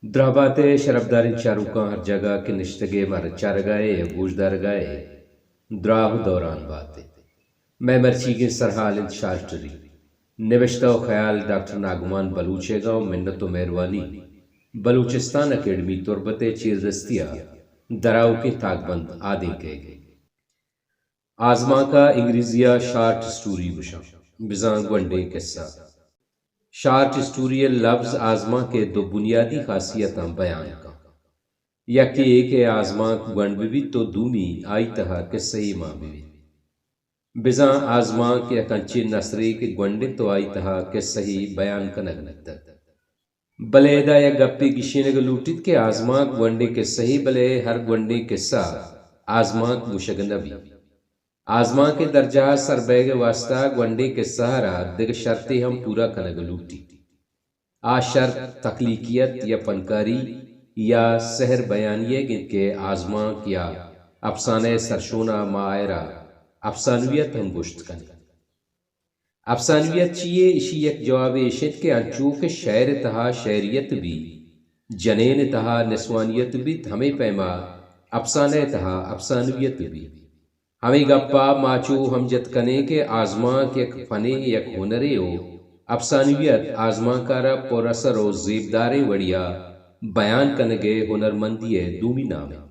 دراہ بات ئے شرپداریں چاروکاں، ہر جاگہ کہ نشتگ ئے مارا چارگا ئے یا گوشدارگا ئے، دراہ و دوران بات ئے۔ مئے مرچیگیں سرحال انت شارٹری۔ نبشتہ و خیال ڈاکٹر ناگمان بلوچ ئیگا و منت و مہروانی بلوچستان اکیڈمی تربت ئے چیردستی ء دراوکیں تاکبند آدینک ئیگ انت۔ آزمانک ء انگریزی ء شارٹ اسٹوری گوشاں، بزاں گونڈیں کسہ۔ شارٹ اسٹوری ء لبز آزمانک ء دو بنیادی خاصیتاں بیان کن۔ یکے اے کہ آزمانک گونڈ بہ بیت و دومی آئی تہا کسہ ئے مان بہ بیت۔ بزاں آزمانک یک انچیں نثرے کہ گونڈ انت و آئی تہا کسہ ئے بیان کنگ بیتگ۔ بلے ادا یک گپے گشینگ لوٹیت کہ آزمانک گونڈیں کسہ ئے، بلے ہر گونڈیں کسہ آزمانک گوشگ نہ بیت۔ آزمانک ء درجہ ء سر بئیگ ء واستہ گونڈیں کسہ ء را دگہ شرطے ہم پورا کنگ لوٹیت۔ آ شرط تخلیقیت یا فنکاری یا سحر بیانی ئیگ انت کہ آزمانک یا افسانہ ء سرشون ء ما آئرا افسانویت ہم گوشت کنیں۔ افسانویت چی یے؟ ایشی یک جوابے ایش انت کہ انچو کہ شئیر ء تہا شئیریت بیت، جنین ء تہا نسوانیت بیت، ہمے پیما افسانہ ء تہا افسانویت بیت۔ ہمے گپ ء ما چو ہم جت کنیں کہ آزمانک یک فنے، یک ہنرے و افسانویت آزمانک ء را پر اثر و زیبداریں وڑیا بیان کنگ ء ہنرمندی ء دومی نام انت۔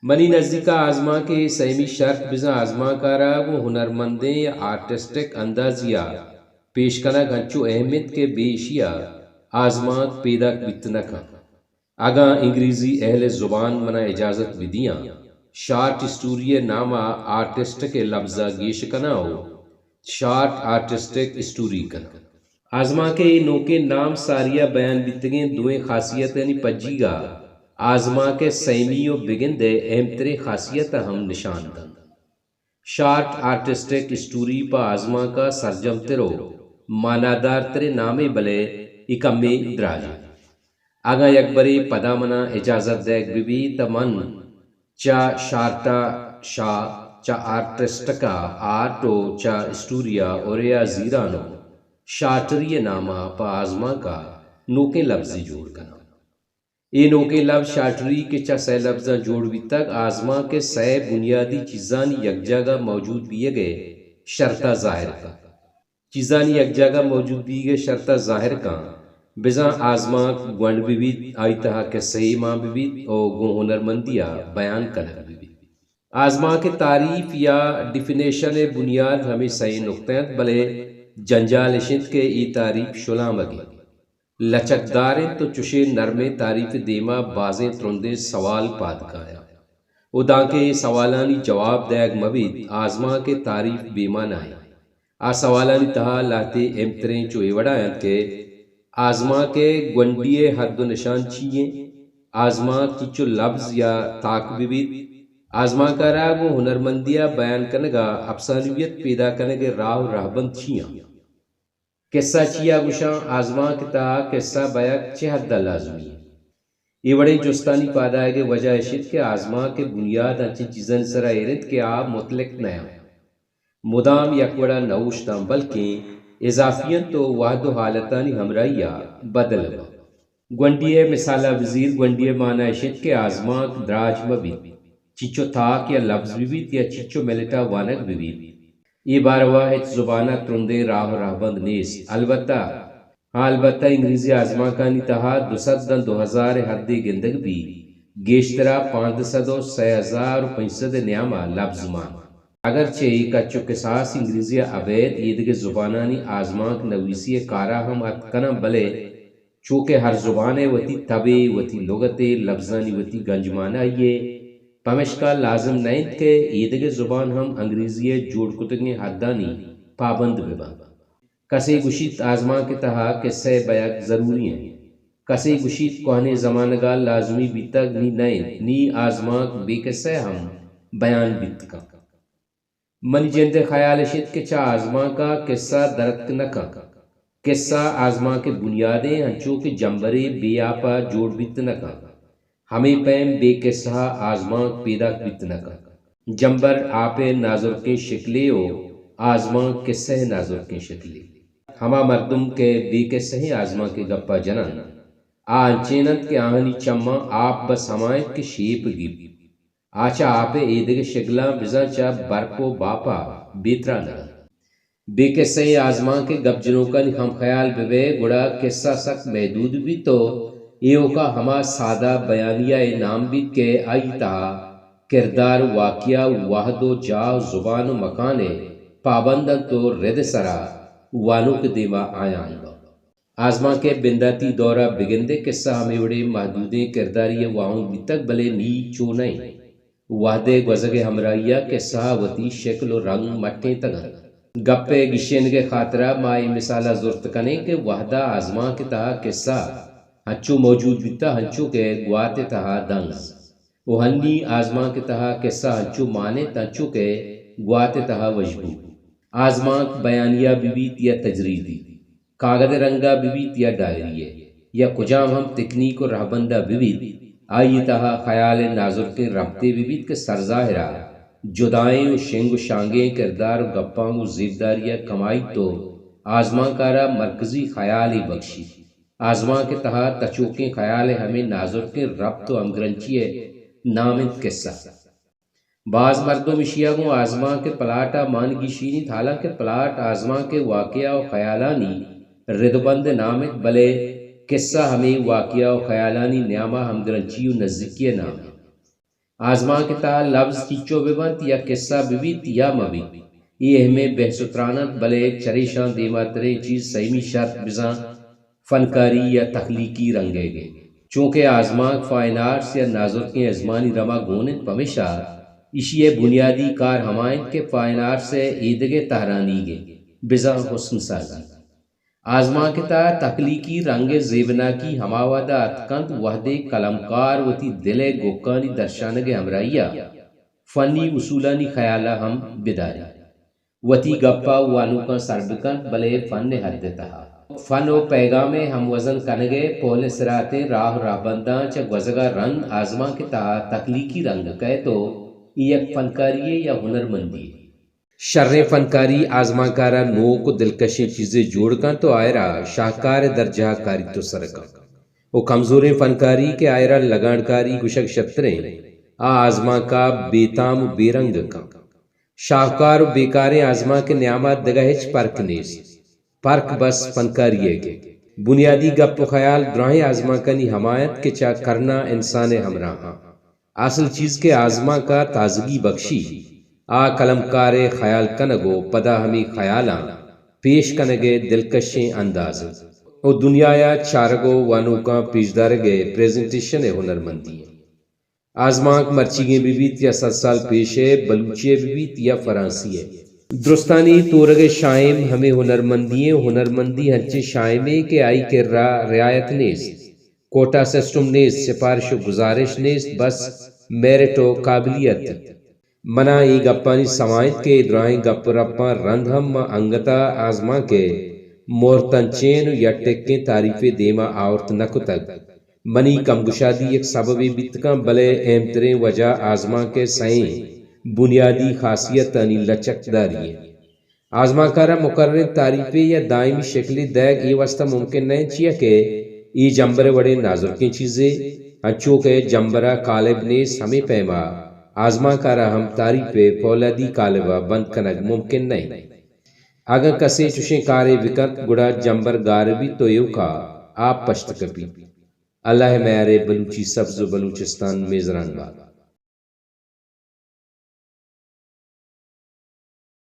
منی نزیک ء آزمانک ء سیمی شرط بزاں آزمانک ء را گوں ہنرمندیں یا آرٹسٹک اندازی ء پیش کنگ انچو اہم انت کہ بے ایشی ء آزمانک پیداک بیت نہ کنت۔ اگاں انگریزی اہل زبان منا اجازت بدیاں، شارٹ اسٹوری ء نام ء آرٹسٹک ء لبز ء گیش کناں و شارٹ آرٹسٹک اسٹوری کناں۔ آزمانک ء اے نوکیں نام ساری ء بیان بیتگیں دوئیں خاصیتانی پجیگ ء آزمانک ء سیمی و بگند ء اہم تریں خاصیت ء ہم نشان دنت۔ شارٹ آرٹسٹک اسٹوری پہ آزمانک ء سرجم تر و مانادار تریں نامے، بلے اے کمے دراج انت۔ اگاں یکبرے پدا منا اجازت دئیگ بہ بیت تہ من چہ شارٹ ء شا، چہ آرٹسٹک ء آرٹ و چہ اسٹوری ء ارے ء زیران و شارٹری ء نام ء پہ آزمانک ء نوکیں لبزے جوڑ کناں۔ اے نوکیں لبز شارٹری کہ چہ سئے لبزاں جوڑ بیتگ، آزمانک ء سئے بنیادی چیزانی یکجاگہ موجود بیگ ء شرط ء ظاہر کنت۔ چیزانی یکجاگہ موجود بیگ ء شرط ء ظاہر کن، بزاں آزمانک گونڈ بہ بیت، آئی تہا کسہ ئے مان بہ بیت و گوں ہنرمندی ء بیان کنگ بہ بیت۔ آزمانک ء تعریف یا ڈیفینیشن ء بنیاد ہمے سئیں نکتہ انت، بلے جنجال اش انت کہ اے تعریف شلامگ انت، لچکدار انت و چشیں نرمیں تعریف ء دیما بازیں ترندیں سوال پاد کایاں۔ و دانکہ اے سوالانی جواب دئیگ مہ بیت، آزمانک ء تعریف بے مانا انت۔ آ سوالانی تہا لہتے اہمتریں چو اے وڑا انت کہ آزمانک ء گونڈی ء حد و نشان چی انت؟ آزمانک چنچو لبز یا تاک بہ بیت؟ آزمانک ء را گوں ہنرمندی ء بیان کنگ ء افسانویت پیدا کنگ ء راہ و رہبند چی انت؟ کسہ چیا گوشاں؟ آزمانک ء تہا کسہ بئیگ چہ حد ء لازمی انت؟ اے وڑیں جستانی پادآیگ ء وجہ اش انت کہ آزمانک ء بنیاد انچیں چیزانی سرا ایر انت کہ آ مطلق نہ انت، مدام یک وڑا نہ اوشتاں، بلکیں اضافی انت و وہد و حالتانی ہمراہی ء بدل باں۔ گونڈی ء مثال ء بزیر، گونڈی ء مانا اش انت کہ آزمانک دراج مہ بیت، چنچو تاک یا لبز بہ بیت یا چنچو ملٹ ء وانگ بہ بیت۔ اے باروا ہچ زبان ء ترندیں راہ و رہبند نیست۔ البتہ، ہاں، البتہ انگریزی آزمانکانی تہا دو سد داں دو ہزار ء حدے گندگ بیت، گیشترا پانزدہ سد و سئے ہزار و پنچ سد ء نیاما لبز مان۔ اگرچہ اے کچ و کساس انگریزی ء ابید ایدگہ زبانانی آزمانک نویسی ء کارا ہم اتک کناں، بلے چو کہ ہر زبان ء وتی تبے، وتی لغتے، لبزانی وتی گنج مانائیے، پمشکا لازم نہ انت کہ ایدگہ زبان ہم انگریزی ء جوڑ کتگیں حدانی پابند بہ بنت۔ کسے گوشیت آزمانک ء تہا کسہ ء بئیگ ضروری انت۔ کسے گوشیت کوہنیں زمانگ ء لازمی بیتگ، نی نہ انت، نی آزمانک بے کسہ ء ہم بیان بیت کنت۔ منی جند ء خیال اش انت کہ چہ آزمانک ء کسہ درتک نہ کنت۔ کسہ آزمانک ء بنیاد انت، انچو کہ جمبرے بے آپ ء جوڑ بیت نہ کنت، ہمے پیم بے کسہ ء آزمانک پیداک بیت نہ کنت۔ جمبر آپ ء نازرکیں شکلے و آزمانک کسہ ء نازرکیں شکلے۔ ہما مردم کہ بے کسہیں آزمانک ء گپ ء جننت، آ انچین انت کہ آہانی چماں آپ بس ہما انت کہ شیپ گیپت۔ آ چہ آپ ء ایدگہ شگلاں بزاں چہ برپ و باپا بے ترانگ انت۔ بے کسہ ئیں آزمانک ء گپ جنوکانی ہم خیال بہ بئے گڑا کسہ سک محدود بیت و ایوکا ہما سادہ بیانیہ ء نام بیت کہ آئی تہا کردار، واقعہ، وہد و جاہ و زبان و مکان ء پابند انت و رد ء سرا وانوک ء دیما آیان بنت۔ آزمانک ء بنداتی دور ء بگندے کسہ ہمے وڑیں محدودیں کرداری ء واہند بیتگ، بلے نی چو نہ انت۔ وہد ء گوزگ ء ہمراہی ء کسہ ء وتی شکل و رنگ مٹینتگ انت۔ گپ ء گیشینگ ء خاطرا ما اے مثال ء زرت کنیں کہ وہد ء آزمانک ء تہا کسہ انچو موجود بیتہ انچو کہ گوات ء تہا دنز۔ و ہنی آزمانک ء تہا کسہ انچو مان انت انچو کہ گوات ء تہا وشبو۔ آزمانک بیانیہ بہ بیت یا تجریدی، کاگد ء رنگ ء بہ بیت یا ڈائری ء، یا کجام ہم تکنیک و رہبند ء بہ بیت، آئی ء تہا خیال ء نازرکیں ربطے بہ بیت کہ سرظاہر ء جدائیں و شنگ و شانگیں کردار و گپاں گوں زیبداری ء کمائیت و آزمانکار ء مرکزی خیالے بکشیت۔ آزمانک ء تہا تچوکیں خیال ء ہمے نازرکیں ربط و ہمگرنچی ء نام انت کسہ۔ باز مردم ایشی ء گوں آزمانک ء پلاٹ ء مان گیشینیت، حالانکہ پلاٹ آزمانک ء واقعہ و خیالانی ردبند ء نام انت، بلے کسہ ہمے واقعہ و خیالانی نیام ء ہمگرنچی و نزیکی ء نام انت۔ آزمانک ء تہا لبز چیچو بہ بنت یا کسہ بہ بیت یا مہ بیت، اے اہمیں بحث و تران انت، بلے چریشاں دیماتریں چیز سیمی شرط بزاں فنکاری یا تخلیقی رنگیگ انت۔ چونکہ آزمانک، فائن آرٹس یا نازرکیں ازمانی رما گون انت، پمیشا ایشی ء بنیادی کار ہما انت کہ فائن آرٹس ء ایدگہ تہرانیگ انت، بزاں حسن سازی۔ آزمانک ء تہا تخلیقی رنگ ء زیبناکی ہما وہد ء اتک کنت، وہدے قلمکار وتی دل ء گوکانی درشانگ ء ہمراہی ء فنی اصولانی خیال ء ہم بداریت۔ وتی گپ ء وانوکاں سر بہ کنت، بلے فن ء حد ء تہا۔ فن و پیغام ء ہموزن کنگ ء پول ء سرا اتیں راہ و رہبنداں چہ گوزگ ء رند آزمانک ء تہا تخلیقی رنگ کئیت و اے یک فنکاری یے یا ہنرمندی یے۔ شریں فنکاری آزمانکار ء نوک و دلکشیں چیزے جوڑ کنت و آئرا شاہکار ء درجہ ء کاریت و سر کنت و کمزوریں فنکاری کہ آئرا لگانکاری گوشگ شتریں، آ آزمانک ء بے تام و بے رنگ کنت۔ شاہکار و بیکاریں آزمانک ء نیاما دگہ ہچ پرک نیست۔ پرک بس فنکاری ء کہ بنیادی گپ و خیال دراہیں آزمانکانی ہما انت کہ چہ کرنا انسان ء ہمراہ آں۔ اصل چیز کہ آزمانک ء تازگی بخشی، آ قلمکار ء خیال کنگ و پدا ہمے خیالاں پیش کنگ ء دلکشیں انداز انت و دنیا ء چارگ و وانوکاں پیش دارگ ء پریزنٹیشن ء ہنرمندی انت۔ آزمانک مرچیگیں بہ بیت یا صد سال پیش ء بلوچی ء بہ بیت یا فرانسی ء۔ درستانی تورگ ء شائم ہمے ہنرمندی ء، ہنرمندی ہنچیں شائمے کہ آئی کرا رعایت نیست، کوٹا سسٹم نیست، سفارش و گزارش نیست، بس میرٹ و قابلیت۔ منا اے گپانی سما انت کہ اے دراہیں گپ و رپاں رند ہم ما انگتا آزمانک ء مہر تنچین و یک ٹکیں تعریفے دیما آورت نہ کتگ۔ منی کمگشادی یک سببے بیت کنت، بلے اہمتریں وجہ آزمانک ء سئیں بنیادی خاصیتانی لچکداری انت۔ آزمانکار ء مقرریں تعریفے یا دائمی شکلے دئیگ اے واستا ممکن نہ انت، چیا کہ اے جمبر ء وڑیں نازرکیں چیزے، انچو کہ جمبر ء قالب نیست، ہمے پیما آزمانکار ء ہم تعریف ء فولادی قالب ء بند کنگ ممکن نہ انت۔ اگاں کسے چشیں کارے بکنت، گڑا جمبر گار بیت و ایوکا آپ پشت کپیت۔ اللہ ء میار ء بلوچی سبز و بلوچستان میزران بات۔